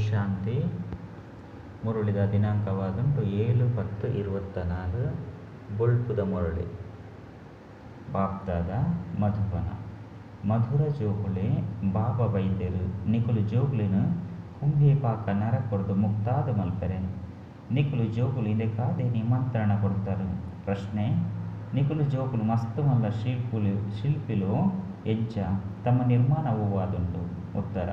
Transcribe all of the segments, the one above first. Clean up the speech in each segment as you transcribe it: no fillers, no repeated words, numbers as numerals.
ಶಾಂತಿ. ಮುರುಳಿದ ದಿನಾಂಕವಾದುಂಡು 7/10/24. ಬೊಳ್ಪುದ ಮುರಳಿ. ಬಾಪ್ದಾದ ಮಧುಬನ. ಮಧುರ ಜೋಕುಲೆ, ಬಾಬಾ ಬೈದೆರ್ ನಿಕುಲು ಜೋಕುಲೆನ್ ಕುಂಭೀಪಾಕ ನರಕೊಡ್ದು ಮುಕ್ತಾದ್ ಮಲ್ಪೆರೆ. ನಿಕುಲು ಜೋಕುಲು ಇಂದೆಕಾದೇ ನಿಮಂತ್ರಣ ಕೊರ್ತರ್. ಪ್ರಶ್ನೆ, ನಿಕುಲು ಜೋಕುಲು ಮಸ್ತ್ ಮಲ್ಲ ಶಿಲ್ಪಿಲು ಎಂಚ? ತಮ್ಮ ನಿರ್ಮಾಣ ಒವ್ವಾದುಂಡು? ಉತ್ತರ,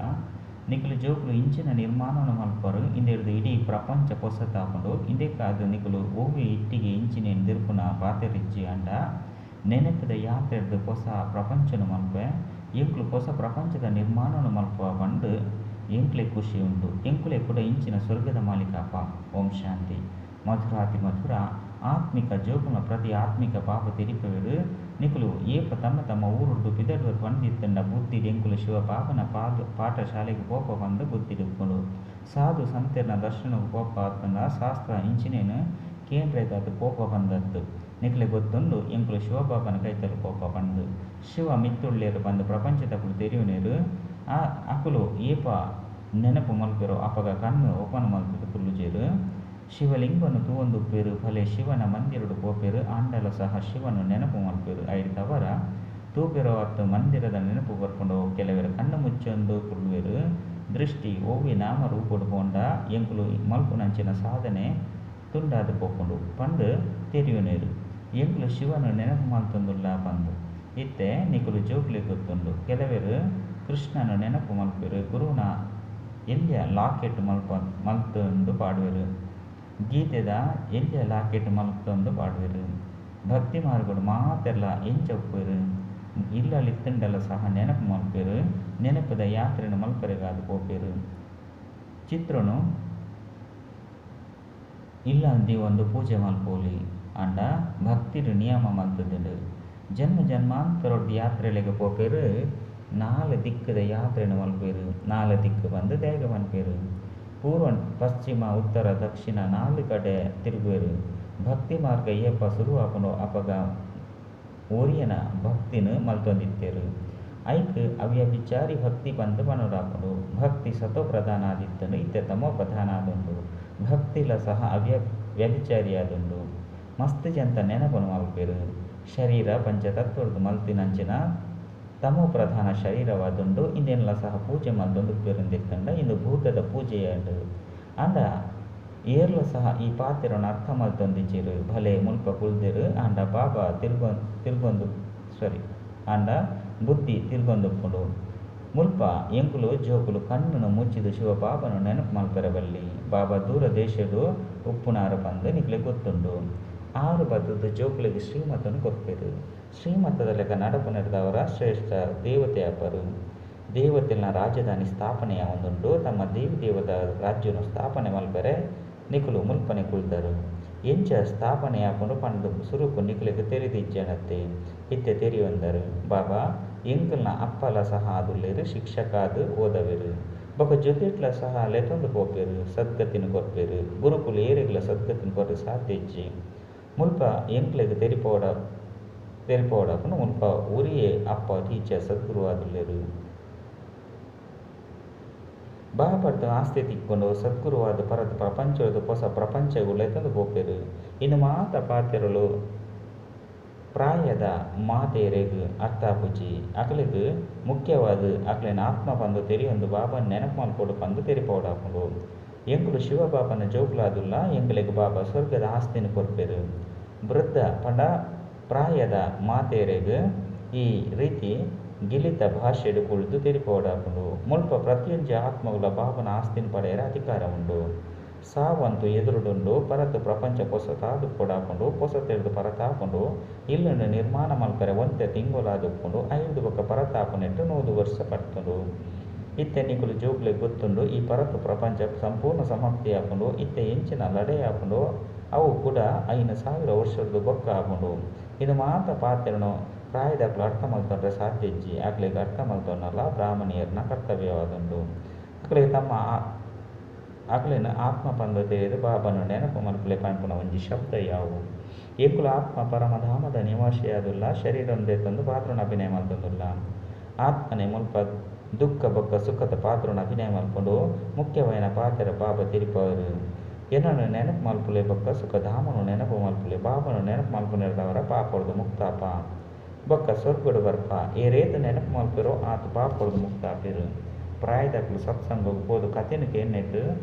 ನಿಕುಲು ಜೋಕುಲು ಇಂಚಿನ ನಿರ್ಮಾಣನು ಮಲ್ಪರು ಇಂದೆಡ್ದು ಇಡೀ ಪ್ರಪಂಚ ಪೊಸತಾಪುಂಡು. ಇಂದೆಕಾದ್ ನಿಕುಲು ಒವ್ವೇ ಇಟ್ಟಿಗೆ ಇಂಚಿನೆನ್ ದೆರ್ಪುನ ಪಾತೆರಿಜ್ಜಿ ಆಂಡ ನೆನಪುದ ಯಾತ್ರೆಡ್ದ್ ಪೊಸ ಪ್ರಪಂಚನು ಮಲ್ಪೆ. ಎಂಕುಲು ಪೊಸ ಪ್ರಪಂಚದ ನಿರ್ಮಾಣನು ಮಲ್ಪುವ ಪಂದ್ ಎಂಕ್ಲೆ ಖುಷಿ ಉಂಡು. ಎಂಕುಲೆ ಕೂಡ ಇಂಚಿನ ಸ್ವರ್ಗದ ಮಾಲೀಕ ಅಪ್ಪ. ಓಂ ಶಾಂತಿ. ಮಧುರಾತಿ ಮಧುರ ಆತ್ಮಿಕ ಜೋಕುಲ್ನ ಪ್ರತಿ ಆತ್ಮಿಕ ಬಾಬಾ ತೆರಿಪೆರು. ನಿಕುಲು ಏಪ ತಮ್ಮ ತಮ್ಮ ಊರುಡ್ದು ಪಿದಡುವರು ಪಂದಿತ್ತಂಡ ಬುದ್ಧಿಡ್ ಎಂಕುಲು ಶಿವ ಬಾಬನ ಪಾಠಶಾಲೆಗ್ ಪೋಪ ಪಂದ್ ಬುದ್ಧಿಡ್ ಉಪ್ಪುಂಡು. ಸಾಧು ಸಂತೆರ್ನ ದರ್ಶನಗ್ ಪೋಪ ಅತ್ತಂಡ ಶಾಸ್ತ್ರ ಇಂಚಿನೇನು ಕೇಂದ್ರಗಾದ್ ಪೋಪ ಪಂದತ್ತು. ನಿಕಲೆ ಗೊತ್ತುಂಡು ಎಂಕುಲು ಶಿವಬಾಬನ ಕೈತಲ್ ಪೋಪ ಪಂದ್. ಶಿವ ಮಿತ್ತುಳ್ಳೇರು ಪಂದ್ ಪ್ರಪಂಚದಕುಲು ತೆರಿಯುನೇರು. ಆ ಅಕುಲು ಏಪ ನೆನಪು ಮಲ್ಪೆರೋ ಅಪಗ ಕಣ್ಣು ಓಪನ್ ಮಲ್ತುದು ಕುಲ್ಲುಜೆರು. ಶಿವಲಿಂಗನು ತೂವೊಂದುಪ್ಪೆರು, ಭಲೆ ಶಿವನ ಮಂದಿರಡು ಪೋಪೆರು ಆಂಡಲ ಸಹ ಶಿವನು ನೆನಪು ಮಲ್ಪೆರು. ಐಡ್ ತವರ ತೂಪೆರೋ ಅತ್ತು ಮಂದಿರದ ನೆನಪು ಬರ್ಪುಂಡು. ಕೆಲವರು ಕಣ್ಣು ಮುಚ್ಚೊಂದು ಕುಲ್ಲುವೆರು. ದೃಷ್ಟಿ ಒವ್ವೆ ನಾಮ ರೂಪೊಡು ಪೋಂಡ ಎಂಕುಲು ಮಲ್ಪುನಂಚಿನ ಸಾಧನೆ ತುಂಡಾದ್ ಪೋಪುಂಡು ಪಂದ್ ತೆರಿಯುನೇರು. ಎಂಕುಲು ಶಿವನು ನೆನಪು ಮಲ್ತೊಂದುಲ್ಲ ಪಂದ್. ಇತ್ತೆ ನಿಕುಲು ಜೋಕುಲೆ ಗೊತ್ತುಂಡು. ಕೆಲವರು ಕೃಷ್ಣನು ನೆನಪು ಮಲ್ಪೆರು, ಗುರುನ ಎಲ್ಯ ಲಾಕೆಟ್ ಮಲ್ತೊಂದು ಪಾಡುವೆರು. ಗೀತೆದ ಎಲ್ಯ ಲಾಕೆಟ್ ಮಲ್ತೊಂದು ಪಾಡುವೆರು. ಭಕ್ತಿ ಮಾರ್ಗಡು ಮಾತೆರ್ಲ ಎಂಚ ಉಪ್ಪುವೆರು. ಇಲ್ಲಲ್ ಇತ್ತುಂಡಲ ಸಹ ನೆನಪು ಮಲ್ಪೆರು. ನೆನಪುದ ಯಾತ್ರೆನ್ ಮಲ್ಪೆರೆಗಾದ್ ಪೋಪೆರು. ಚಿತ್ರನು ಇಲ್ಲಲ್ ದೀವೊಂದು ಪೂಜೆ ಮಲ್ಪೊಲಿ. ಆಂಡ ಭಕ್ತಿಡ್ ನಿಯಮ ಮಲ್ತುದುಂಡು. ಜನ್ಮ ಜನ್ಮಾಂತರೊಡ್ದು ಯಾತ್ರೆಲೆಗ್ ಪೋಪೆರು. ನಾಲ್ ದಿಕ್ಕದ ಯಾತ್ರೆನ್ ಮಲ್ಪೆರು. ನಾಲ್ ದಿಕ್ಕು ಪಂದ್ ದಾಯೆಗ್ ಪನ್ಪೆರು. ಪೂರ್ವ ಪಶ್ಚಿಮ ಉತ್ತರ ದಕ್ಷಿಣ ನಾಲ್ ಕಡೆ ತಿರುಗುವೆರು. ಭಕ್ತಿ ಮಾರ್ಗ ಏಪ ಸುರುವಾಪುಂಡೋ ಅಪಗ ಒರಿಯನ ಭಕ್ತಿನ್ ಮಲ್ತೊಂದಿತ್ತೆರು. ಐಕ್ ಅವ್ಯಭಿಚಾರಿ ಭಕ್ತಿ ಪಂದ್ ಪನೊಡಾಪುಂಡು. ಭಕ್ತಿ ಸತೋ ಪ್ರಧಾನ ಆದಿತ್ತುಂಡು, ಇತ್ತೆ ತಮೋ ಪ್ರಧಾನ ಆದುಂಡು. ಭಕ್ತಿಲ ಸಹ ವ್ಯಭಿಚಾರಿ ಆದುಂಡು. ಮಸ್ತ್ ಜನತ ನೆನಪುನು ಮಲ್ಪೆರು. ಶರೀರ ಪಂಚತತ್ವಡ್ದು ಮಲ್ತಿನಂಚಿನ ತಮೋ ಪ್ರಧಾನ ಶರೀರವಾದುಂಡು. ಇಂದೆನ್ಲ ಸಹ ಪೂಜೆ ಮಲ್ತೊಂದುಪ್ಪೆರುಂದಿತ್ತಂಡ ಇಂದು ಭೂತದ ಪೂಜೆಯಾಂಡ್. ಆಂಡ ಏರ್ಲ ಸಹ ಈ ಪಾತೆರನ್ ಅರ್ಥ ಮಲ್ತೊಂದಿಜ್ಜೆರು. ಭಲೆ ಮುಲ್ಪ ಕುಲ್ದೆರು ಆಂಡ ಬಾಬಾ ತಿರ್ಗೊಂದು ಸಾರಿ ಆಂಡ ಬುದ್ಧಿ ತಿರ್ಗೊಂದುಪ್ಪುಂಡು. ಮುಲ್ಪ ಎಂಕುಲು ಜೋಕುಲು ಕಣ್ಣುನು ಮುಚ್ಚಿದು ಶಿವ ಬಾಬಾನು ನೆನಪು ಮಲ್ಪೆರೆ ಬಲ್ಲಿ. ಬಾಬಾ ದೂರ ದೇಶಡು ಉಪ್ಪುನಾರು ಪಂದ್ ನಿಕ್ಲೆ ಗೊತ್ತುಂಡು. ಆರು ಬತ್ತುದು ಜೋಕುಲೆಗ್ ಶ್ರೀಮತನು ಕೊರ್ಪೆರು. ಶ್ರೀಮತದ ಲೆಕ್ಕ ನಡಪುನೆರ್ದಾವರ ಶ್ರೇಷ್ಠ ದೇವತೆ ಆಪರು. ದೇವತೆಲ್ನ ರಾಜಧಾನಿ ಸ್ಥಾಪನೆ ಆವೊಂದುಂಡು. ತಮ್ಮ ದೇವಿ ದೇವತಾ ರಾಜ್ಯನು ಸ್ಥಾಪನೆ ಮಲ್ಪೆರೆ ನಿಕುಲು ಮುಲ್ಪನೆ ಕುಲ್ದರು. ಎಂಚ ಸ್ಥಾಪನೆ ಆಪುಂಡು ಪಂದ್ ಸುರುಕು ನಿಕುಲೆಗ್ ತೆರಿದಿಜ್ಜಂಡತ್ತೆ. ಇತ್ತೆ ತೆರಿಯೊಂದರು. ಬಾಬಾ ಎಂಕಲ್ನ ಅಪ್ಪಲ ಸಹ ಆದುಲ್ಲೆರ್, ಶಿಕ್ಷಕ ಆದ್ ಓದವೆರು. ಬೊಕ ಜೊತೆಟ್ಲ ಸಹ ಲೆತೊಂದು ಪೋಪೆರು, ಸದ್ಗತಿನ್ ಕೊರ್ಪೆರು. ಗುರುಕುಲು ಏರೆಗ್ಲ ಸದ್ಗತಿನ್ ಕೊರ್ರೆ ಸಾಧ್ಯ ಇಜ್ಜಿ. ಮುಲ್ಪ ಎಂಕ್ಲೆಗ್ ತೆರಿಪೋಡಾಪುಂಡು. ಮುಲ್ಪ ಒರಿಯೇ ಅಪ್ಪ ಟೀಚರ್ ಸದ್ಗುರು ಆದುಲ್ಲೆರ್. ಬಾಬಾರ್ದು ಆಸ್ತಿ ತಿಕ್ಕೊಂಡು ಸದ್ಗುರುವಾದ ಪರತ್ ಪ್ರಪಂಚದ ಪೊಸ ಪ್ರಪಂಚಗಳು ಲೆತೊಂದು ಪೋಪೆರು. ಇಂದು ಮಾತ ಪಾತೆರಲು ಪ್ರಾಯದ ಮಾತೆರೆಗ್ ಅರ್ಥ ಆಪುಜಿ. ಅಕಲೆಗ್ ಮುಖ್ಯವಾದ ಅಕಲೆನ ಆತ್ಮ ಪಂದ್ ತೆರಿಯೊಂದು ಬಾಬಾ ನೆನಪು ಮಲ್ಪೊಡು ಪಂದ್ ತೆರಿಪೋಡಾಪುಂಡು. ಎಂಕುಲು ಶಿವ ಬಾಬನ ಜೋಕುಲಾದುಲ್ಲ. ಎಂಕಲೆಗ್ ಬಾಬಾ ಸ್ವರ್ಗದ ಆಸ್ತಿನ ಕೊರ್ಪೆರು. ವೃದ್ಧ ಪಂಡ ಪ್ರಾಯದ ಮಾತೆರೆಗ್ ಈ ರೀತಿ ಗಿಲಿತ ಭಾಷೆಡ್ ಕುಳ್ದು ತೆರಿಪೋಡಾಪುಂಡು. ಮುಲ್ಪ ಪ್ರತಿಯೊಂಜಿ ಆತ್ಮಗಳ ಬಾಬನ ಆಸ್ತಿನ ಪಡೆಯರ ಅಧಿಕಾರ ಉಂಡು. ಸಾವಂತು ಎದುರುಡುಂಡು. ಪರತ್ ಪ್ರಪಂಚ ಪೊಸತಾದ್ ಪೊಡಾಪುಂಡು. ಪೊಸತೆಡ್ದು ಪರತಾಪುಂಡು. ಇಲ್ಲನ್ನು ನಿರ್ಮಾಣ ಮಲ್ಪೆರೆ ಒಂತೆ ತಿಂಗೊಲಾದುಪ್ಪುಂಡು. ಐಡ್ದು ಬೊಕ ಪರತಾಪುನೆಟ್ 100 ವರ್ಷ ಪತ್ತುಂಡು. ಇತ್ತೆ ನಿಕುಲು ಜೋಕುಲೆಗ್ ಗೊತ್ತುಂಡು ಈ ಪರತ್ ಪ್ರಪಂಚ ಸಂಪೂರ್ಣ ಸಮಾಪ್ತಿ ಆಪುಂಡು. ಇತ್ತೆ ಎಂಚಿನ ಲಡಾಯಿ ಆಪುಂಡು ಅವು ಕೂಡ 5000 ವರ್ಷಡ್ದು ಬೊಕ್ಕ ಆಪುಂಡು. ಇಂದು ಮಾತ ಪಾತೆರನು ಪ್ರಾಯದಕುಲು ಅರ್ಥ ಮಲ್ತೊಂಡ್ರೆ ಸಾಧ್ಯ ಇಜ್ಜಿ. ಅಕ್ಲೆಗ್ ಅರ್ಥ ಮಲ್ತೊಂಡಲ ಬ್ರಾಹ್ಮಣಿಯರ್ನ ಕರ್ತವ್ಯವಾದುಂಡು. ಅಕ್ಲೆಗ್ ತಮ್ಮ ಅಕ್ಲೆನ ಆತ್ಮ ಪಂದ್ ತೆರಿದು ಬಾಬಾನು ನೆನಪು ಮಲ್ಪುಲೆ ಪನ್ಪುನ ಒಂಜಿ ಶಬ್ದ ಯಾವು. ಎಂಕುಲು ಆತ್ಮ ಪರಮಧಾಮದ ನಿವಾಸಿಯಾದುಲ್ಲ. ಶರೀರನ್ ದೆತ್ತೊಂದು ಪಾತ್ರನ ಅಭಿನಯ ಮಲ್ತೊಂದುಲ್ಲ. ಆತ್ಮನೆ ಮುಲ್ಪ ದುಃಖ ಬೊಕ್ಕ ಸುಖದ ಪಾತ್ರೊನು ಅಭಿನಯ ಮಲ್ಪುಂಡು. ಮುಖ್ಯವಾಯಿನ ಪಾತೆರ ಬಾಬಾ ತೆರಿಪಾವೆರ್. ಎನನ್ ನೆನಪು ಮಲ್ಪುಲೆ ಬೊಕ್ಕ ಸುಖಧಾಮೊನು ನೆನಪು ಮಲ್ಪುಲೆ. ಬಾಬಾನು ನೆನಪು ಮಲ್ಪುನೆರ್ದಾವರ ಪಾಪೊರ್ದು ಮುಕ್ತಾಪ ಬೊಕ್ಕ ಸ್ವರ್ಗಡ್ ಬರ್ಪ. ಏರೇತ್ ನೆನಪು ಮಲ್ಪುವೆರೋ ಆತ್ ಪಾಪೊರ್ದು ಮುಕ್ತ ಆಪೆರ್. ಪ್ರಾಯದಕುಲು ಸತ್ಸಂಗೊಗು ಪೋದು ಕತೆನ್ ಕೇನ್ನೆಟ್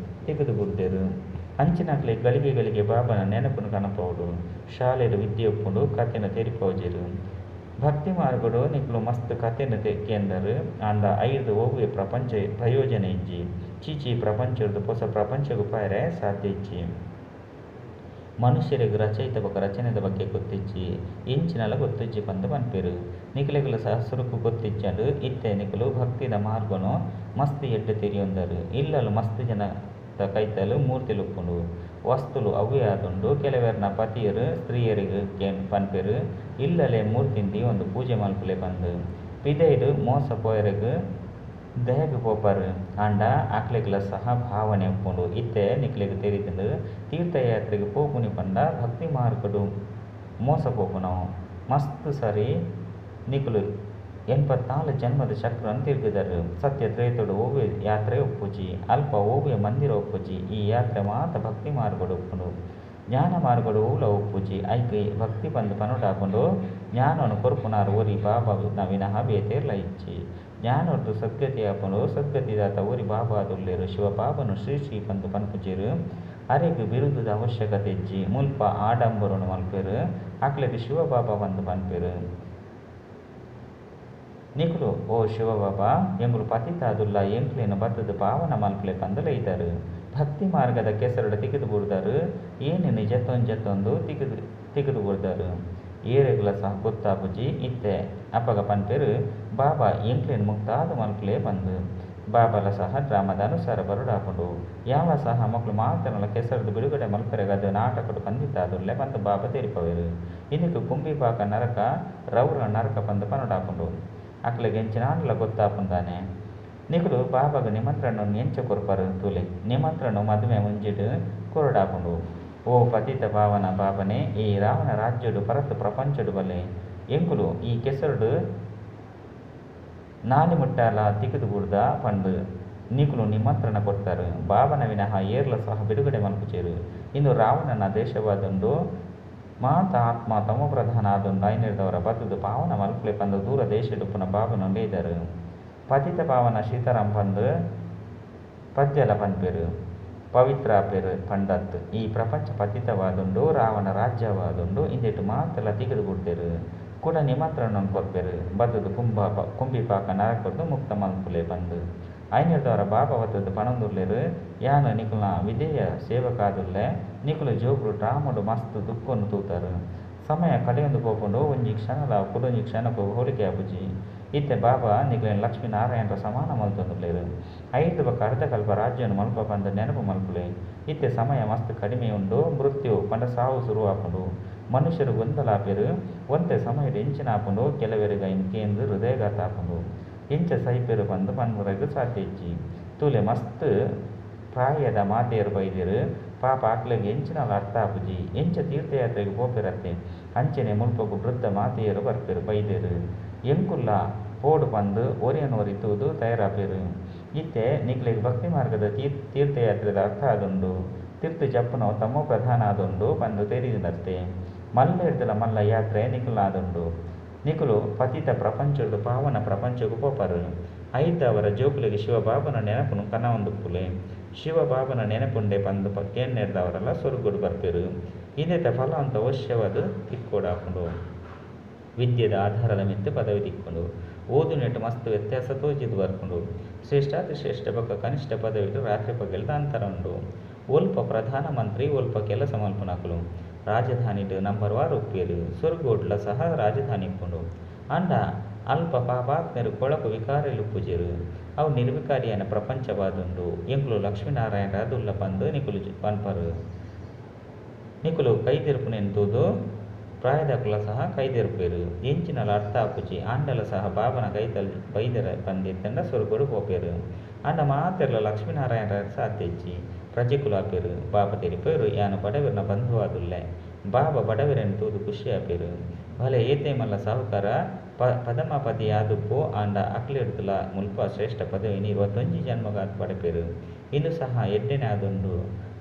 ತಿಕ್ದ್ ಬುಡ್ದೆರ್. ಅಂಚಿನಕ್ಲೆಗ್ ಗಳಿಗೆ ಗಳಿಗೆ ಬಾಬಾನ ನೆನಪುನು ಕನಪಾವೊಡು. ಶಾಲೆಡ್ ವಿದ್ಯೆ ಉಪ್ಪುಂಡು, ಕತೆನ್ ತೆರಿಪಾವುಜೆರ್. ಭಕ್ತಿ ಮಾರ್ಗಡ್ ನಿಕುಲು ಮಸ್ತ್ ಕತೆನ್ ಕೇಂದರ್. ಆಂಡ ಅಯಿರ್ದ್ ಒವ್ವೇ ಪ್ರಪಂಚ ಪ್ರಯೋಜನ ಇಜ್ಜಿ. ಛೀ ಛೀ ಪ್ರಪಂಚೊರ್ದು ಪೊಸ ಪ್ರಪಂಚೊಗು ಪೋಯೆರೆ ಸಾಧ್ಯ ಇಜ್ಜಿ. ಮನುಷ್ಯೆರೆಗ್ ರಚಯಿತ ಬೊಕ್ಕ ರಚನೆದ ಬಗ್ಗೆ ಗೊತ್ತಿಜ್ಜಿ. ಎಂಚಿನಲ ಗೊತ್ತಿಜ್ಜಿ ಪಂದ್ ಪನ್ಪೆರ್. ನಿಕಲೆಗ್ಲ ಸಹ ಸುರುಕು ಗೊತ್ತಿಜ್ಜಂಡ್. ಇತ್ತೆ ನಿಕುಲು ಭಕ್ತಿದ ಮಾರ್ಗೊನು ಮಸ್ತ್ ಎಡ್ಡೆ ತೆರಿಯೊಂದರ್. ಇಲ್ಲಲ್ ಮಸ್ತ್ ಜನತ ಕೈತಲ್ ಮೂರ್ತಿಲು ಉಪ್ಪುಂಡು. ವಸ್ತುಲು ಅವ್ವೇ ಆದುಂಡು. ಕೆಲವೆರ್ನ ಪತಿಯೆರ್ ಸ್ತ್ರೀಯೆರೆಗ್ ಪನ್ಪೆರ್ ಇಲ್ಲಲೇ ಮೂರ್ತಿನ್ ದೀವೊಂದು ಪೂಜೆ ಮಲ್ಪುಲೆ ಪಂದ್. ಪಿದಯಿಡ್ ಮೋಸ ಪೋಯೆರೆಗ್ ದಾಯೆಗ್ ಪೋಪರ್. ಆಂಡ ಅಕ್ಲೆಗ್ಲ ಸಹ ಭಾವನೆ ಉಪ್ಪುಂಡು. ಇತ್ತೆ ನಿಕ್ಲೆಗ್ ತೆರಿದ್ಂಡ್ ತೀರ್ಥಯಾತ್ರೆಗ್ ಪೋಪುನಿ ಪಂಡ ಭಕ್ತಿ ಮಾರ್ಗಡ್ ಮೋಸ ಪೋಪುನವು. ಮಸ್ತ್ ಸರಿ ನಿಕುಲು ಎಣ್ಪತ್ನಾಲ್ ಜನ್ಮದ ಚಕ್ರನ್ ತಿರ್ಗ್ ದರ್. ಸತ್ಯ ತ್ರೇತಡ್ ಒವ್ವೇ ಯಾತ್ರೆ ಉಪ್ಪುಜಿ. ಅಲ್ಪ ಒವ್ವೇ ಮಂದಿರ ಉಪ್ಪುಜಿ. ಈ ಯಾತ್ರೆ ಮಾತ ಭಕ್ತಿ ಮಾರ್ಗಡ್ ಉಪ್ಪುಂಡು. ಜ್ಞಾನ ಮಾರ್ಗಡ್ ಒವ್ಲ ಉಪ್ಪುಜಿ. ಅಯಿಕ್ ಭಕ್ತಿ ಪಂದ್ ಪನೊಡಾಪುಂಡು. ಜ್ಞಾನನ್ ಕೊರ್ಪುನಾರ್ ಒರಿ ಬಾಬಾ ವಿನಃ ಬೇತೆ ಏರ್ಲ ಇಜ್ಜಿ. ಜ್ಞಾನೊರ್ದು ಸದ್ಗತಿ ಆಪುಂಡು. ಸದ್ಗತಿದಾತ ಒರಿ ಬಾಬಾ ಆದುಲ್ಲೆರ್. ಶಿವ ಬಾಬಾನು ಶ್ರೀ ಶ್ರೀ ಪಂದ್ ಪನ್ಪುಜೆರ್. ಅರೆಗ್ ಬಿರುದುದ ಅವಶ್ಯಕತೆ ಇಜ್ಜಿ. ಮುಲ್ಪ ಆಡಂಬರನ್ ಮಲ್ಪುವೆರ್. ಅಕ್ಲೆಗ್ ಶಿವ ಬಾಬಾ ಪಂದ್ ಪನ್ಪೆರ್. ನಿಕುಲು ಓ ಶಿವ ಬಾಬಾ ಎಂಕುಲು ಪತಿತಾದುಲ್ಲ ಎಂಕ್ಲೆನ್ ಬತ್ತುದು ಪಾವನ ಮಲ್ಪುಲೆ ಪಂದ್ ಲೈದರ್. ಭಕ್ತಿ ಮಾರ್ಗದ ಕೆಸರುಡ್ ತಿಕ್ದ್ ಬೂರ್ದರ್. ಏಣಿನ್ ಜತ್ತೊಂದು ಜತ್ತೊಂದು ತಿಕ್ದ್ ತಿಕ್ದ್ ಬೂರ್ದರ್. ಏರೆಗ್ಲ ಸಹ ಗೊತ್ತಾಪುಜಿ. ಇತ್ತೆ ಅಪಗ ಪನ್ಪೆರ್ ಬಾಬಾ ಎಂಕ್ಲೆನ್ ಮುಕ್ತಾದ್ ಮಲ್ಪುಲೆ ಪಂದ್. ಬಾಬಾಲ ಸಹ ಡ್ರಾಮದ ಅನುಸಾರ ಬರೊಡಾಪುಂಡು. ಯಾನ್ಲ ಸಹ ಮೊಕ್ಲು ಮಾತೆರ್ನಲ ಕೆಸರ್ದ್ ಬಿಡುಗಡೆ ಮಲ್ಪೆರೆಗಾದ್ ನಾಟಕಡ್ ಬಂಧಿತಾದುಲ್ಲೆ ಪಂದ್ ಬಾಬಾ ತೆರಿಪಾವೆರ್. ಇಂದೆಕ್ ಕುಂಭಿಪಾಕ ನರಕ, ರೌರವ ನರಕ ಪಂದ್ ಪನೊಡಾಪುಂಡು. ಅಕ್ಲೆಗ್ ಎಂಚಿನಾಂಡಲ ಗೊತ್ತಾಪುಂದಾನೆ. ನಿಕುಲು ಬಾಬಾಗ್ ನಿಮಂತ್ರಣನ್ ಎಂಚ ಕೊರ್ಪರ್ ತೂಲೆ. ನಿಮಂತ್ರಣ ಮದಿಮೆ ಮುಂಜಿಡ್ ಕೊರೊಡಾಪುಂಡು. ಓ ಪತಿತ ಪಾವನ ಬಾಬನೇ ಈ ರಾವಣ ರಾಜ್ಯಡ್ ಪರತ್ ಪ್ರಪಂಚಡ್ ಬಲೆ. ಎಂಕುಲು ಈ ಕೆಸರುಡ್ ನಾಲಿ ಮುಟ್ಟಾಲ ತಿಕ್ದ್ ಬೂರ್ದ ಪಂದ್ ನಿಕುಲು ನಿಮಂತ್ರಣ ಕೊರ್ತರ್. ಬಾಬಾನ ವಿನಃ ಏರ್ಲ ಸಹ ಬಿಡುಗಡೆ ಮಲ್ಪುಜೆರ್. ಇಂದು ರಾವಣನ ದೇಶವಾದುಂಡು. ಮಾತ ಆತ್ಮ ತಮೋಪ್ರಧಾನ ಆದುಂಡು. ಐನೆರ್ದಾವರ ಬತ್ತುದು ಪಾವನ ಮಲ್ಪುಲೆ ಪಂದ್ ದೂರ ದೇಶಡ್ ಉಪ್ಪುನ ಬಾಬಾನು ಲೇದರ್. ಪತಿತ ಪಾವನ ಸೀತಾರಾಮ್ ಪಂದ್ ಪದ್ಯಲ ಪನ್ಪೆರ್. ಪವಿತ್ರ ಆಪೆರ್ ಪಂಡತ್. ಈ ಪ್ರಪಂಚ ಪತಿತವಾದುಂಡು ರಾವಣ ರಾಜ್ಯವಾದುಂಡು. ಇಂದೆಟ್ ಮಾತೆರ್ಲ ತಿಕ್ದ್ ಬೂರ್ದೆರ್. ಕುಡ ನಿಮಂತ್ರಣನ್ ಕೊರ್ಪೆರ್. ಬತ್ತುದು ಕುಂಭಿಪಾಕ ನರಕರ್ದ್ ಮುಕ್ತ ಮಲ್ಪುಲೆ ಪಂದ್. ಐನೆರ್ದಾವರ ಬಾಬಾ ಬತ್ತುದು ಪನೊಂದುಲ್ಲೆರ್ ಯಾನ್ ನಿಕಲ್ನ ವಿಧೇಯ ಸೇವಕಾದುಲ್ಲೆ. ನಿಕುಲು ಜೋಕುಲು ಡ್ರಾಮಡ್ ಮಸ್ತ್ ದುಃಖನ್ ತೂತರ್. ಸಮಯ ಕಳೆಯೊಂದು ಪೋಪುಂಡು. ಒಂಜಿ ಕ್ಷಣಲ ಕುಡೊಂಜಿ ಕ್ಷಣಕ್ ಹೋಲಿಕೆ ಆಪುಜಿ. ಇತ್ತೆ ಬಾಬಾ ನಿಕ್ಲೆನ್ ಲಕ್ಷ್ಮೀ ನಾರಾಯಣರ ಸಮಾನ ಮಲ್ತೊಂದುಲ್ಲೆರ್. ಐರ್ದ್ ಬೊಕ್ಕ ಅರ್ಧಕಲ್ಪ ರಾಜ್ಯನ್ ಮಲ್ಪ ಪಂದ್ ನೆನಪು ಮಲ್ಪುಲೆ. ಇತ್ತೆ ಸಮಯ ಮಸ್ತ್ ಕಡಿಮೆ ಉಂಡು. ಮೃತ್ಯು ಪಂಡ ಸಾವು ಸುರು ಆಪುಂಡು. ಮನುಷ್ಯರು ಗೊಂದಲ ಆಪೆರ್. ಒಂತೆ ಸಮಯಡ್ ಎಂಚಿನ ಆಪುಂಡು ಕೆಲವೆರೆಗ್ ಐನ್ ಕೇಂದ್ ಹೃದಯಘಾತ ಆಪುಂಡು. ಎಂಚ ಸೈಪೆರ್ ಪಂದ್ ಪನ್ಪರೆಗ್ ಸಾಧ್ಯ ಇಜ್ಜಿ. ತೂಲೆ ಮಸ್ತ್ ಪ್ರಾಯದ ಮಾತೆಯೆರ್ ಬೈದೆರ್. ಪಾಪ ಅಕ್ಲೆಗ್ ಎಂಚಿನಲ ಅರ್ಥ ಆಪುಜಿ. ಎಂಚ ತೀರ್ಥಯಾತ್ರೆಗ್ ಪೋಪೆರತ್ತೆ ಅಂಚನೆ ಮುಲ್ಪಗ್ ವೃದ್ಧ ಮಾತೆಯೆರ್ ಬರ್ಪೆರ್ ಬೈದೆರ್. ಎಂಕುಲ್ಲ ಪೋಡು ಪಂದ್ ಒರಿಯನ್ ಒರಿ ತೂದು ತಯಾರಾಪೆರ್. ಇತ್ತೆ ನಿಕ್ಲೆಗ್ ಭಕ್ತಿ ಮಾರ್ಗದ ತೀರ್ಥಯಾತ್ರೆದ ಅರ್ಥ ಆದುಂಡು. ತಿರ್ತ್ ಜಪ್ಪುನವು ತಮೋ ಪ್ರಧಾನ ಆದುಂಡು ಪಂದ್ ತೆರಿದಿನತ್ತೆ. ಮಲ್ಲೆರ್ದಲ ಮಲ್ಲ ಯಾತ್ರೆ ನಿಕಲ್ನ ಆದುಂಡು. ನಿಕುಲು ಪತಿತ ಪ್ರಪಂಚೊರ್ದು ಪಾವನ ಪ್ರಪಂಚೊಗು ಪೋಪರ್. ಐರ್ದಾವರ ಜೋಕುಲೆಗ್ ಶಿವ ಬಾಬಾನ ನೆನಪುನು ಕನವೊಂದುಪ್ಪುಲೆ. ಶಿವ ಬಾಬಾನ ನೆನಪುಂಡೆ ಪಂದ್ ಕೇನ್ನೆರ್ದಾವರಲ ಸ್ವರ್ಗಡ್ ಬರ್ಪೆರ್. ಇಂದೆತ ಫಲ ಅಂತ ಅವಶ್ಯವಾದ್ ತಿಕ್ಕೊಡಾಪುಂಡು. ವಿದ್ಯೆದ ಆಧಾರದ ಮಿತ್ತ್ ಪದವಿ ತಿಕ್ಕುಂಡು. ಓದುನೆಟ್ ಮಸ್ತ್ ವ್ಯತ್ಯಾಸ ತೋಜಿದ್ ಬರ್ಪುಂಡು. ಶ್ರೇಷ್ಠಾತಿಶ್ರೇಷ್ಠ ಬೊಕ್ಕ ಕನಿಷ್ಠ ಪದವಿಡ್ ರಾತ್ರಿ ಪಗೆಲ್ದ ಅಂತರ ಉಂಡು. ಒಲ್ಪ ಪ್ರಧಾನ ಮಂತ್ರಿ ಒಲ್ಪ ಕೆಲಸ ಮಲ್ಪುನಕುಲು. ರಾಜಧಾನಿಡ್ ನಂಬರ್ ವಾರ್ ಉಪ್ಪುವೆರ್. ಸ್ವರ್ಗೋಡ್ಲ ಸಹ ರಾಜಧಾನಿ ಉಪ್ಪುಂಡು. ಆಂಡ ಅಲ್ಪ ಪಾಪಾತ್ಮೆರ್ ಕೊಳಕು ವಿಕಾರಿಲು ಉಪ್ಪುಜೆರ್. ಅವು ನಿರ್ವಿಕಾರಿಯಾಯಿನ ಪ್ರಪಂಚವಾದುಂಡು. ಎಂಕುಲು ಲಕ್ಷ್ಮೀ ನಾರಾಯಣರಾದುಲ್ಲ ಪಂದ್ ನಿಕುಲು ಪನ್ಪರ್. ನಿಕುಲು ಕೈದೆರ್ಪುನೆನ್ ತೂದು ಪ್ರಾಯದಕುಲ ಸಹ ಕೈದೆರ್ಪುವೆರ್. ಎಂಚಿನಲ ಅರ್ಥ ಆಪುಜಿ. ಆಂಡಲ ಸಹ ಬಾಬಾನ ಕೈತಲ್ ಬೈದೆರ್ ಪಂದಿತ್ತುಂಡ ಸ್ವರ್ಗಡ್ ಪೋಪೆರ್. ಆಂಡ ಮಾತೆರ್ಲ ಲಕ್ಷ್ಮೀನಾರಾಯಣರ ಸಾಧ್ಯ ಇಜ್ಜಿ. ಪ್ರಜೆಕುಲು ಆಪೆರ್. ಬಾಬಾ ತೆರಿಪೆರ್ ಯಾನ್ ಬಡವೆರ್ನ ಬಂಧುವಾದುಲ್ಲೆ. ಬಾಬಾ ಬಡವೆರೆನ್ ತೂದು ಖುಷಿ ಆಪೆರ್. ಭಲೆ ಏತೇ ಮಲ್ಲ ಸಾಹುಕಾರ ಪದಮಪತಿ ಆದುಪ್ಪು ಆಂಡ ಅಕ್ಲೆಡ್ದುಲಾ ಮುಲ್ಪ ಶ್ರೇಷ್ಠ ಪದವಿನ್ 21 ಜನ್ಮಗಾದ್ ಪಡೆಪೆರ್. ಇಂದು ಸಹ ಎಡ್ಡೆನೆ ಆದುಂಡು.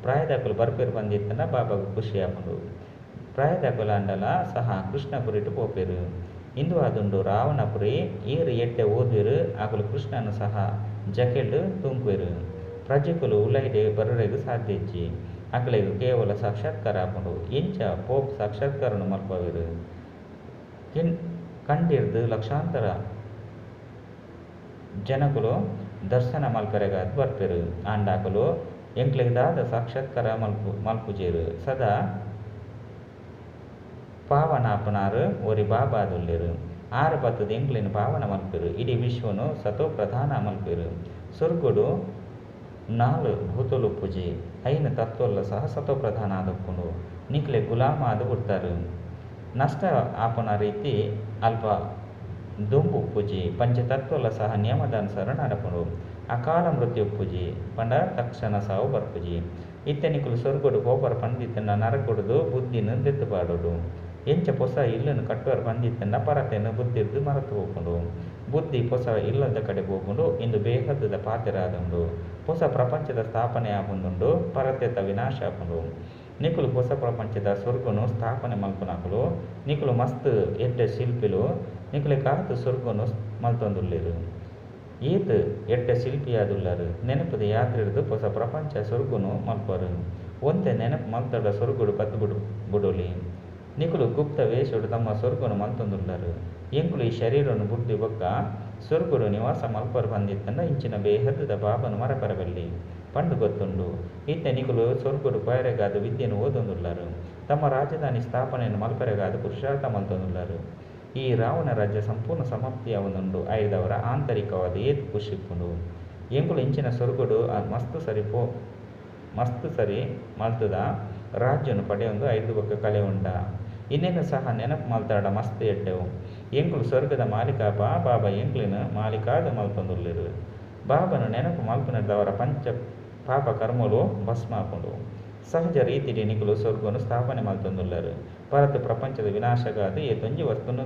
ಪ್ರಾಯದಕುಲು ಬರ್ಪೆರ್ ಪಂದಿತ್ತ್ಂಡ ಬಾಬಾಗ್ ಖುಷಿ ಆಪುಂಡು. ಪ್ರಾಯದಕುಲಾಂಡಲಾ ಸಹ ಕೃಷ್ಣಪುರಿಟ್ ಪೋಪೆರ್. ಇಂದು ಆದುಂಡು ರಾವಣಪುರಿ. ಏರ್ ಎಡ್ಡೆ ಓದುವೆರ್ ಅಕುಲು ಕೃಷ್ಣನ್ ಸಹ ಜಕ್ಕೆಲ್ಡ್ ತೂಂಕುವೆರ್. ಪ್ರಜೆಕುಲು ಉಲಾಯಿಡೆ ಬರರೆಗ್ ಸಾಧ್ಯ ಇಜ್ಜಿ. ಅಕ್ಲೆಗ್ ಕೇವಲ ಸಾಕ್ಷಾತ್ಕಾರ ಆಪುಂಡು. ಎಂಚ ಪೋಪ್ ಸಾಕ್ಷಾತ್ಕಾರನ್ ಮಲ್ಪಾವೆರ್. ಕಂಡಿರ್ದ್ ಲಕ್ಷಾಂತರ ಜನಕುಲು ದರ್ಶನ ಮಲ್ಪರೆಗಾದ್ ಬರ್ಪೆರ್. ಆಂಡ ಅಕುಲು ಎಂಕ್ಲೆಗ್ ದಾದ ಸಾಕ್ಷಾತ್ಕಾರ ಮಲ್ಪುಜೆರ್. ಸದಾ ಪಾವನಾಪುನಾರ್ ಒರಿ ಬಾಬಾ ಆದುಲ್ಲೆರ್. ಆರ್ ಪತ್ತುದು ಎಂಕ್ಲೆನ್ ಪಾವನ ಮಲ್ಪೆರ್. ಇಡೀ ವಿಶ್ವನು ಸತೋ ಪ್ರಧಾನ ಮಲ್ಪೆರ್. ಸ್ವರ್ಗಡು ನಾಲ್ ಭೂತೊಲು ಉಪ್ಪುಜಿ. ಐನ್ ತತ್ವೊಲ್ಲ ಸಹ ಸತೋ ಪ್ರಧಾನ ಆದುಪ್ಪುಂಡು. ನಿಕ್ಲೆ ಗುಲಾಮ ಆದ್ ಬುಡ್ತಾರ್. ನಷ್ಟ ಆಪುನ ರೀತಿ ಅಲ್ಪ ದುಂಬು ಉಪ್ಪುಜಿ. ಪಂಚತತ್ವೊಲ್ಲ ಸಹ ನಿಯಮದ ಅನುಸಾರ ನಡಪುಂಡು. ಅಕಾಲ ಮೃತ್ಯು ಉಪ್ಪುಜಿ ಪಂಡ ತಕ್ಷಣ ಸಾವು ಬರ್ಪುಜಿ. ಇತ್ತೆ ನಿಕುಲು ಸ್ವರ್ಗಡು ಪೋಪರ್ ಪಂದಿತ್ತುಂಡ ನರಕೊಡುದು ಬುದ್ಧಿನ್ ದೆತ್ತ್ ಪಾಡೊಡು. ಎಂಚ ಪೊಸ ಇಲ್ಲನ್ ಕಟ್ಟುವರ್ ಪಂದಿತ್ತುಂಡ ಪರತೆನ್ ಬುದ್ಧಿರ್ದ್ ಮರತ್ ಪೋಪುಂಡು. ಬುದ್ಧಿ ಪೊಸ ಇಲ್ಲದ ಕಡೆ ಪೋಪುಂಡು. ಇಂದು ಬೇಹದ್ದ ಪಾತೆರ ಆದುಂಡು. ಪೊಸ ಪ್ರಪಂಚದ ಸ್ಥಾಪನೆ ಆಪುಂದುಂಡು. ಪರತೆತ ವಿನಾಶ ಆಪುಂಡು. ನಿಕುಲು ಪೊಸ ಪ್ರಪಂಚದ ಸ್ವರ್ಗನು ಸ್ಥಾಪನೆ ಮಲ್ಪುನಕುಲು. ನಿಕುಲು ಮಸ್ತ್ ಎಡ್ಡೆ ಶಿಲ್ಪಿಲು. ನಿಕುಲೆಗಾದ್ ಸ್ವರ್ಗನು ಮಲ್ತೊಂದುಲ್ಲೆರ್. ಏತ್ ಎಡ್ಡೆ ಶಿಲ್ಪಿಯಾದುಲ್ಲರ್. ನೆನಪುದ ಯಾತ್ರೆಡ್ದ್ ಪೊಸ ಪ್ರಪಂಚ ಸ್ವರ್ಗನು ಮಲ್ಪುವರ್. ಒಂತೆ ನೆನಪು ಮಲ್ತಡ ಸ್ವರ್ಗಡು ಬತ್ತ್ ಬುಡೊಲಿ. ನಿಕುಲು ಗುಪ್ತ ವೇಷಡ್ ತಮ್ಮ ಸ್ವರ್ಗನು ಮಲ್ತೊಂದುಲ್ಲರ್. ಎಂಕುಲು ಈ ಶರೀರನ್ನು ಬುಡ್ದು ಬೊಕ್ಕ ಸ್ವರ್ಗಡು ನಿವಾಸ ಮಲ್ಪುವರ್ ಪಂದಿತ್ತುಂಡ ಇಂಚಿನ ಬೇಹದ್ದ ಬಾಬನ ಮರಪರ ಬಲ್ಲಿ ಪಂದ್ ಗೊತ್ತುಂಡು. ಇತ್ತೆ ನಿಕುಲು ಸ್ವರ್ಗಡು ಪೋಯೆರೆಗಾದ್ ವಿದ್ಯೆನ್ ಓದೊಂದುಲ್ಲರ್. ತಮ್ಮ ರಾಜಧಾನಿ ಸ್ಥಾಪನೆಯನ್ನು ಮಲ್ಪರೆಗಾದ್ ಪುರುಷಾರ್ಥ ಮಲ್ತೊಂದುಲ್ಲರ್. ಈ ರಾವಣ ರಾಜ್ಯ ಸಂಪೂರ್ಣ ಸಮಾಪ್ತಿಯಾವೊಂದುಂಡು. ಐರ್ದವರ ಆಂತರಿಕವಾದ್ ಏತ್ ಖುಷಿ ಇಪ್ಪುಂಡು. ಎಂಕುಲು ಇಂಚಿನ ಸ್ವರ್ಗಡು ಮಸ್ತ್ ಸರಿ ಮಲ್ತುದ ರಾಜ್ಯನು ಪಡೆಯೊಂದು ಐರ್ದ್ ಬೊಕ್ಕ ಕಳೆವೊಂಡ. ಇಂದೆನ್ ಸಹ ನೆನಪು ಮಲ್ತಡ ಮಸ್ತ್ ಎಡ್ಡೆವು. ಎಂಕುಲು ಸ್ವರ್ಗದ ಮಾಲೀಕಾಪ ಬಾಬಾ ಎಂಕ್ಲೆನ್ ಮಾಲೀಕಾದ್ ಮಲ್ತೊಂದುಲ್ಲೆರ್. ಬಾಬನ ನೆನಪು ಮಲ್ಪುನೆರ್ದಾವರ ಪಂಚ ಪಾಪ ಕರ್ಮಲು ಭಸ್ಮ ಆಪುಂಡು. ಸಹಜ ರೀತಿಡ್ ನಿಕುಲು ಸ್ವರ್ಗನು ಸ್ಥಾಪನೆ ಮಲ್ತೊಂದುಲ್ಲರ್. ಪರತ್ ಪ್ರಪಂಚದ ವಿನಾಶಗಾದ್ ಏತೊಂಜಿ ವಸ್ತುನು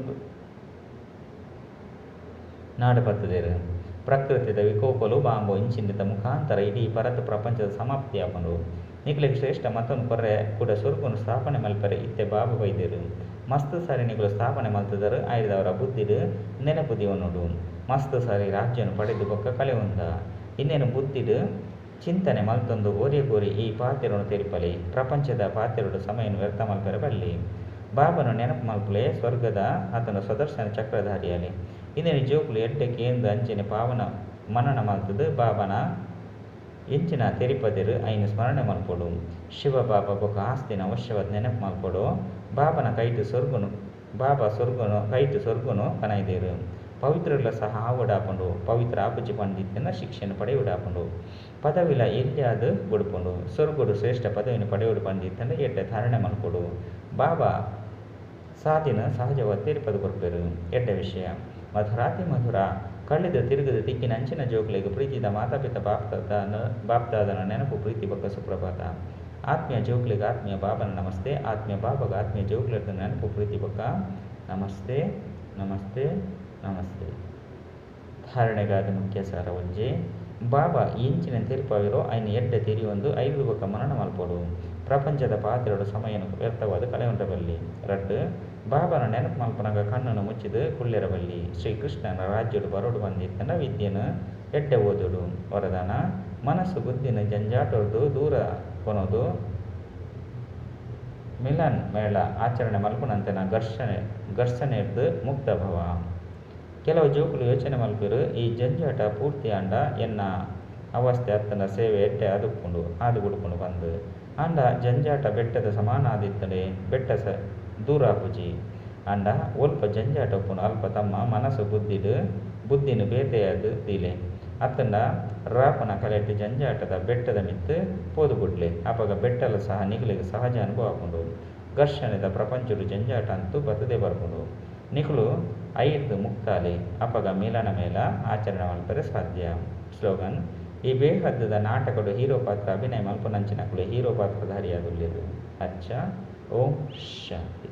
ನಾಡ್ ಪತ್ತುದೆರ್. ಪ್ರಕೃತಿದ ವಿಕೋಪಲು ಬಾಂಬು ಇಂಚಿನೆತ್ತ ಮುಖಾಂತರ ಇಡೀ ಪರತ್ ಪ್ರಪಂಚದ ಸಮಾಪ್ತಿ ಆಪುಂಡು. ನಿಕುಲೆಗ್ ಶ್ರೇಷ್ಠ ಮತನ್ ಕೊರ್ರೆ ಕುಡ ಸ್ವರ್ಗನು ಸ್ಥಾಪನೆ ಮಲ್ಪರೆ ಇತ್ತೆ ಬಾಬಾ ಬೈದೆರ್. ಮಸ್ತ್ ಸಾರಿ ನಿಕುಲು ಸ್ಥಾಪನೆ ಮಲ್ತುದರ್. ಐರ್ದವರ ಬುದ್ಧಿಡ್ ನೆನಪು ದಿಯೊನೊಡು. ಮಸ್ತ್ ಸಾರಿ ರಾಜ್ಯನು ಪಡೆದು ಬೊಕ್ಕ ಕಳೆವೊಂದ. ಇಂದೆನ್ ಬುದ್ಧಿಡ್ ಚಿಂತನೆ ಮಲ್ತೊಂದು ಒರಿಯಗೊರಿ ಈ ಪಾತೆರೊನು ತೆರಿಪಲೆ. ಪ್ರಪಂಚದ ಪಾತೆರೊಡು ಸಮಯನ್ ವ್ಯರ್ಥ ಮಲ್ಪರೆ ಬಲ್ಲಿ. ಬಾಬನ ನೆನಪು ಮಲ್ಪುಲೆ ಸ್ವರ್ಗದ ಆತನ ಸ್ವದರ್ಶನ ಚಕ್ರಧಾರಿಯಾಲೆ. ಇಂದೆನ್ ಜೋಕುಲು ಎಡ್ಡೆ ಕೇಂದ್ ಅಂಚನೆ ಪಾವನ ಮನನ ಮಲ್ತುದು ಬಾಬನ ಎಂಚಿನ ತೆರಿಪದೆರ್ ಐನ್ ಸ್ಮರಣೆ ಮಲ್ಪೊಡು. ಶಿವ ಬಾಬಾ ಬೊಕ್ಕ ಆಸ್ತಿನ ಅವಶ್ಯವಾದ ನೆನಪು ಮಲ್ಪೊಡು. ಬಾಬನ ಕೈಟ್ ಸ್ವರ್ಗನು ಬಾಬಾ ಸ್ವರ್ಗನು ಕೈಟ್ ಸ್ವರ್ಗನು ಕನೈದೆರ್. ಪವಿತ್ರಲ ಸಹ ಆವಡಾಪುಂಡು. ಪವಿತ್ರ ಆಪುಜಿ ಪಂದಿತ್ತಿನ ಶಿಕ್ಷೆನ್ ಪಡೆಯುಡಾಪುಂಡು. ಪದವಿಲ ಎಲ್ಯಾದ್ ಬುಡ್ಪುಂಡು. ಸ್ವರ್ಗಡು ಶ್ರೇಷ್ಠ ಪದವಿನ ಪಡೆಯೋಡು ಪಂದಿತ್ತಂಡ ಎಡ್ಡೆ ಧಾರಣೆ ಮಲ್ಪೊಡು. ಬಾಬಾ ಸಾದಿನ ಸಹಜವಾದ ತೆರಿಪದು ಕೊರ್ಪೆರ್. ಎಡ್ಡೆ ವಿಷಯ. ಮಧುರಾತಿ ಮಧುರ ಕಳೆದು ತಿರುಗದು ತಿಕ್ಕಿನ ಅಂಚಿನ ಜೋಕುಲೆಗ್ ಪ್ರೀತಿದ ಮಾತಾಪಿತ ಬಾಪ್ದಾದನ ನೆನಪು ಪ್ರೀತಿ ಬೊಕ್ಕ ಸುಪ್ರಭಾತ. ಆತ್ಮೀಯ ಜೋಕುಲೆಗ್ ಆತ್ಮೀಯ ಬಾಬನ ನಮಸ್ತೆ. ಆತ್ಮೀಯ ಬಾಬಾಗ ಆತ್ಮೀಯ ಜೋಕುಲೆರ್ದ ನೆನಪು ಪ್ರೀತಿ ಬೊಕ್ಕ ನಮಸ್ತೆ ನಮಸ್ತೆ ನಮಸ್ತೆ. ಧಾರಣೆಗಾದ ಮುಖ್ಯ ಸಾರ ಒಂಜಿ ಬಾಬಾ ಎಂಚಿನ ತೆರಿಪಾವಿರೋ ಐನ್ ಎಡ್ಡೆ ತೆರಿಯೊಂದು ಐದು ಬೊಕ್ಕ ಮನನ ಮಲ್ಪೊಡು. ಪ್ರಪಂಚದ ಪಾತೆರೊಡು ಸಮಯನು ವ್ಯರ್ಥವಾದ ಕಳೆಯೊಂಡ ಬಲ್ಲಿ. ರಡ್ಡ್ ಬಾಬನ ನೆನಪು ಮಲ್ಪನಗ ಕಣ್ಣನ್ನು ಮುಚ್ಚಿದು ಕುಳ್ಳೆರ ಬಲ್ಲಿ. ಶ್ರೀಕೃಷ್ಣನ ರಾಜ್ಯಡು ಬರೋಡು ಬಂದಿತ್ತಂಡ ವಿದ್ಯೆನು ಎಡ್ಡೆ ಓದೊಡು. ವರದಾನ ಮನಸ್ಸು ಬುದ್ಧಿನ ಜಂಜಾಟೊರ್ದು ದೂರ ಕೊನೊದು ಮಿಲನ್ ಮೇಳ ಆಚರಣೆ ಮಲ್ಪುನಂತೆನ ಘರ್ಷಣೆರ್ದು ಮುಕ್ತ ಭವ. ಕೆಲವು ಜೋಕುಲು ಯೋಚನೆ ಮಲ್ಪೆರ್ ಈ ಜಂಜಾಟ ಪೂರ್ತಿ ಆಂಡ ಎನ್ನ ಅವಸ್ಥೆ ಅತ್ತಂಡ ಸೇವೆ ಎಡ್ಡೆ ಆದುಪ್ಪುಂಡು ಆದು ಬುಡ್ಪುಂಡು ಪಂದ್. ಆಂಡ ಜಂಜಾಟ ಬೆಟ್ಟದ ಸಮಾನ ಆದಿತ್ತಂಡೆ ಬೆಟ್ಟ ಸ ದೂರ ಆಪುಜಿ. ಆಂಡ ಒಲ್ಪ ಜಂಜಾಟ ಉಪ್ಪುಂಡು ಅಲ್ಪ ತಮ್ಮ ಮನಸ್ಸು ಬುದ್ಧಿಡ್ ಬುದ್ಧಿನ ಬೇತೆಯಾದ್ ದೀಲೆ. ಅತ್ತಂಡ ರಾಪುನ ಕಲೆಟ್ ಜಂಜಾಟದ ಬೆಟ್ಟದ ಮಿತ್ತ್ ಪೋದು ಬುಡ್ಲೆ. ಅಪಗ ಬೆಟ್ಟಲ ಸಹ ನಿಕುಲೆಗ್ ಸಹಜ ಅನುಭವ ಆಪುಂಡು. ಘರ್ಷಣೆದ ಪ್ರಪಂಚಡು ಜಂಜಾಟ ಅಂತೂ ಬತ್ತದೇ ಬರ್ಪುಂಡು. ನಿಕುಲು ಐರ್ದ್ ಮುಕ್ತಾಲೆ ಅಪಗ ಮಿಲನ ಮೇಳ ಆಚರಣೆ ಮಲ್ಪರೆ ಸಾಧ್ಯ. ಸ್ಲೋಗನ್ ಈ ಬೇಹದ್ದದ ನಾಟಕಡು ಹೀರೋ ಪಾತ್ರ ಅಭಿನಯ ಮಲ್ಪುನಂಚಿನಕುಲು ಹೀರೋ ಪಾತ್ರಧಾರಿಯಾದುಲ್ಲೆರ್. ಅಚ್ಚ ಓಂ ಶಾಂತಿ.